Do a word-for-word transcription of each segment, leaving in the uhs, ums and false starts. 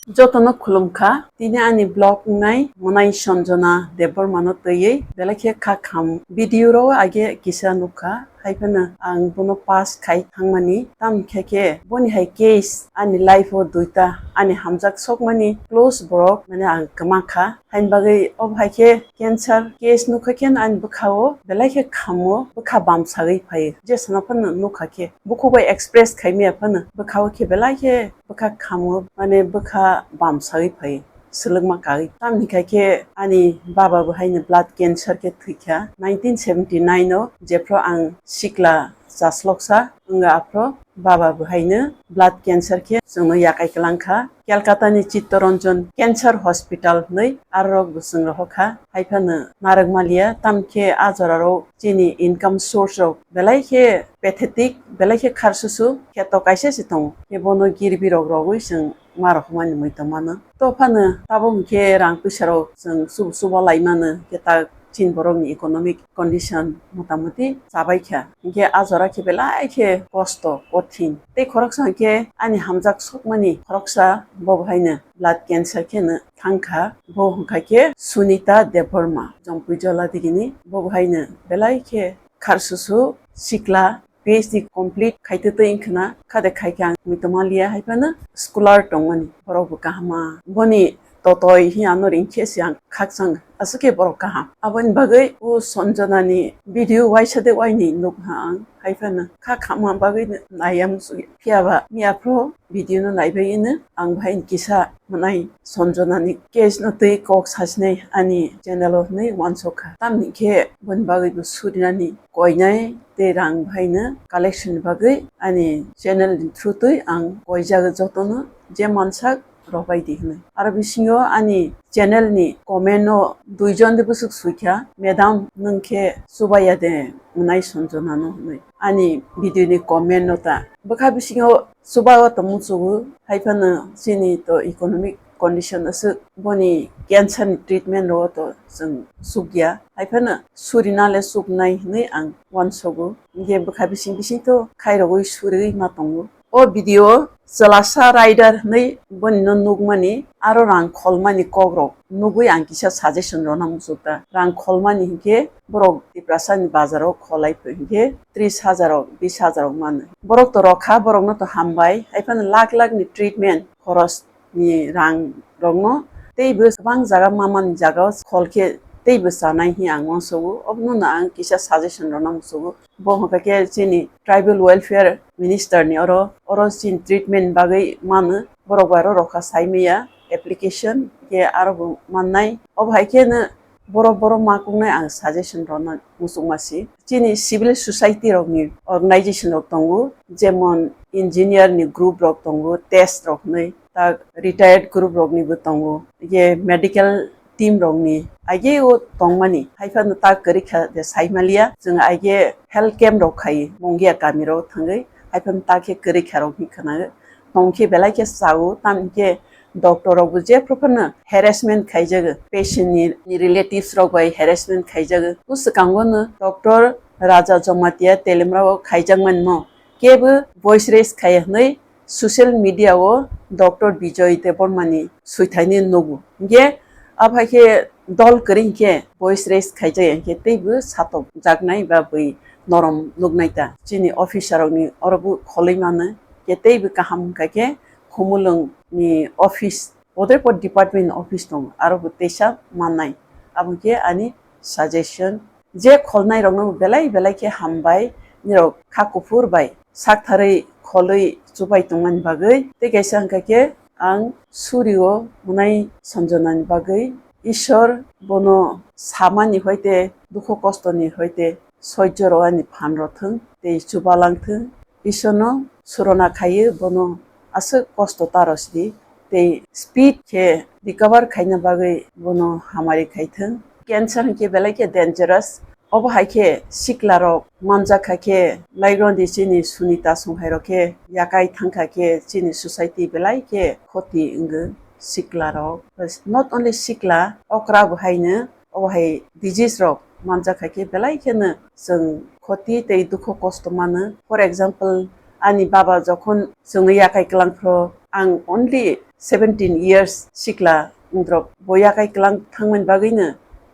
Jotono khulumkha, tini ani vlog wngnai Mwnai Sanjana Debbarmano twiwi belai khe kha kham. Video ro age kisa nukha, hai phano ang bono pass khai thangmani, tamo khe khe boni hai case ani life o duita ani hamjak sokmani close borok mane ang kwma kha. Haini bagwi obo hai khe cancer case nukha khe ani bwkha o belai khe khamo, bwkha bam sagwi phaio. Je sana phano nukha khe bukhuk bai express khai maya phano bwkha o khe belai khe bwkha khamo, mane bwkha bam sagwi phaio, swlwkma kagwi. Tamni khai khe ani baba bo haino blood cancer khe thwikha nineteen seventy nine o, jephru ang sikla chasloksa wngkha aphru baba bo haino blood cancer khe chwngno yakai kwlangkha. Calcutta ni Chittaranjan Cancer Hospital hwnwi arorok bo chwng rohorkha. Hai phano narwk maliya, tamo khe a jorarok chini income source rok belai khe pathetic, belai khe kharsusu khe to kaisa se tongo. Khe bono girbi rok rogwi chwng ma rohormani mui tongmano. To phano tabuk hwnkhe rang puisa rok chwng chubu chuba lai mano, khe ta chini borokni economic condition motamoti chabai kha. Hinkhe a jora khe belai khe kosto, kothin. Tei khoroksa hinkhe ani hamjak sokmani khoroksa bo bo haino blood cancer kheno thangkha. Bo hwnkha khe Sunita Debbarma, Jompuijola digini. Bo bo haino belai khe kharsusu sikla, P H D complete khaitwi twi wngkhwna, khade khaikhe ang muitomaliya hai phano scholar tongmani, borok bo kaham ma. Boni totoi hi ano ringkhe se ang khakchang aswk khe borok kaham. Aboni bagwi o Sanjana ni video waisa de waini nukha ang, hai phano kha khamma bagwi naiya muchungya. Phiya ba miya phro video no naibai ino ang bai kisa mwnai Sanjana ni case no twi kok sasinai ani channel o hwnwi uansukha. Tamni khe boni bagwi bo surinani koinai tei rang bahaino collection ni bagwi ani channel ni through twi ang koijak jotono je mansak rohbai di hwnwi. Aro bisingo ani channel ni comment o duijon de bwswk suikha, "Madam, nwng khe chubaya de mwnai Sanjana no?" hwnwi. Ani video ni comment no ta bwkha bisingo chuba o tong muchungo, hai phano chini to economic condition aswk, boni cancer ni treatment rok to chwng sukya, hai phano surina le suknai hwnwi ang uansogo. Hinkhe bwkha bising bising to khairogwi surigwi ma tongo. O video Chalasa Rider hwnwi boni no nukmani, aro rang kholmani kokrok nugwi ang kisa suggestion rwna muchukta. Rang kholmani hinkhe borok Tiprasa ni bazaro kholai hinkhe tris hajar rok, bis hajar rok mano. Borok to rokha, borokno to hambai, hai phano lakh lakh ni treatment khoros ni rang rokno teibo kwbang jaga mamani jaga o khol khe teibo chanai hi ang uansogo. Obono no ang kisa suggestion rwna muchungo. Bo hwnkha khe chini tribal welfare minister ni oro, oro chini treatment bagwi mano. Borok bai oro rokha sai maya application khe aro bo mannai. Obo hai khe no borok, borok ma kungnai ang suggestion rwna muchungma si. Chini civil society rokni organization rok tongo, jemon engineer ni group rok tongo, test rok hinwi, tak retired group rokni bo tongo, ye medical team rokni age o tongmani. Hai phano ta kwrwi kha de sai maliya, chwng age health camp rok khai Mongia kami rok thangwi, hai phano ta khe kwrwi kha rok hinwi khwnago. Tong khe belai khe chao, tamo khe doctor rok bo jephru phano harassment khaijago, patient ni, ni relatives rok bai harassment khaijago. O swkango no Doctor Raja Jamatia Telemra o khaijakmani no kebo voice raise khaiya hinwi social media o Doctor Bijoy Debbarma ni swithaini nugo. Hinkhe abo hai khe dol kwrwi hinkhe voice raise khaijaya hinkhe teibo satok jaknai ba bui norom nuknai ta. Chini officer rokni oro bo kholwi mano, hinkhe teibo kaham wngkha khe Khumulwng ni office, bodre pod department ni office tongo, aro bo teisa mannai. Abo khe ani suggestion. Je kholnai rokno belai belai khe hambai, nirok kha kuphur bai saktharwi kholwi chubai tongmani bagwi. Tei kaisa wngkha khe ang suri o mwnai Sanjana ni bagwi Ishwar bono samani hoite, dukhu kosto ni hoite soijo rwani phan rw thwng tei chubalang thwng. Ishwarno surona khaiwi bono aswk kosto ta rw sidi tei speed khe recover khaina bagwi bono hamari khai thwng. Cancer hinkhe belai khe dangerous. Obo hai khe sikla rok manjak kha khe, laigroni chini Sunita Songhai rok khe yakai thang kha khe chini society belai khe khoti wngwi sikla rok. Not only sikla, okra bo haino obo hai disease rok manjak kha khe belai kheno chwng khoti tei dukhu kosto mano. For example, ani baba jokhon chwngno yakai kwlang phro, ang only seventeen years sikla wngdrop bo yakai kwlang thangmani bagwino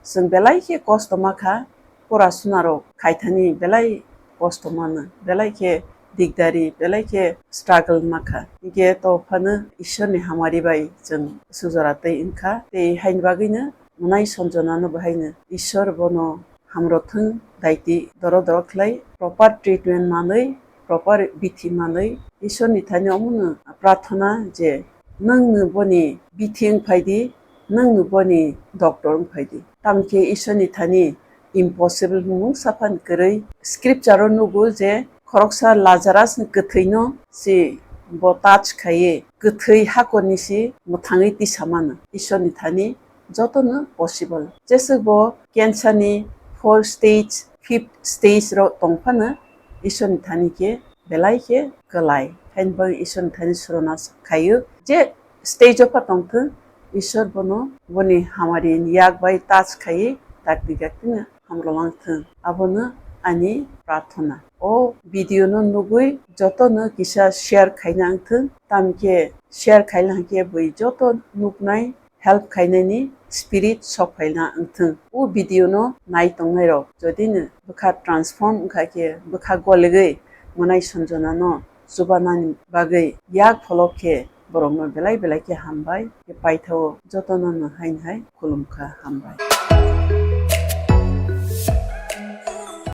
chwng belai khe kosto ma kha. Pora sunarok khaithani belai kosto mano, belai khe dikdari, belai khe struggle ma kha. Hinkhe to phano Ishwarni hamari bai chwng sujora twi wngkha. Tei haini bagwino mwnai Sanjana no bahaino Ishwar bono hamrok thung, daiti doro doro khlai, proper treatment manwi, proper bithi manwi, Ishwarni thani omono prarthana je nwngno boni bithi wng phai di, nwngno boni doctor wng phai di. Tamkhe Ishwarni thani impossible hwnmung saphano kwrwi. Scripture o nugo je khoroksa Lazarus ni kwthwi no si bo touch khaiwi kwthwi hakorni si mwthangwi tisa mano. Ishwarni thani jotono possible. Jeswk bo cancer ni four stage, fifth stage rok tong phano Ishwarni thani khe belai khe kwlai. Haini bagwi Ishwarni thani srona khaio je stage o pha tongthwng, Ishwar bono boni hamari ni yak bai touch khaiwi dakti dakti no hamrwlang thwng. Abono ani prarthana. O video no nugwi jotono kisa share khaina wngthwng, tamkhe share khaina hwnkhe bui joto nuknai help khainani spirit sok phaina wngthwng. O video no nai tongnai rok jodi no bwkha transform wngkha khe bwkha goligwi mwnai Sanjana no chubanani bagwi yak pholok khe borokno belai belai khe hambai khe paithao jotono no haini hai khulumkha, hambai.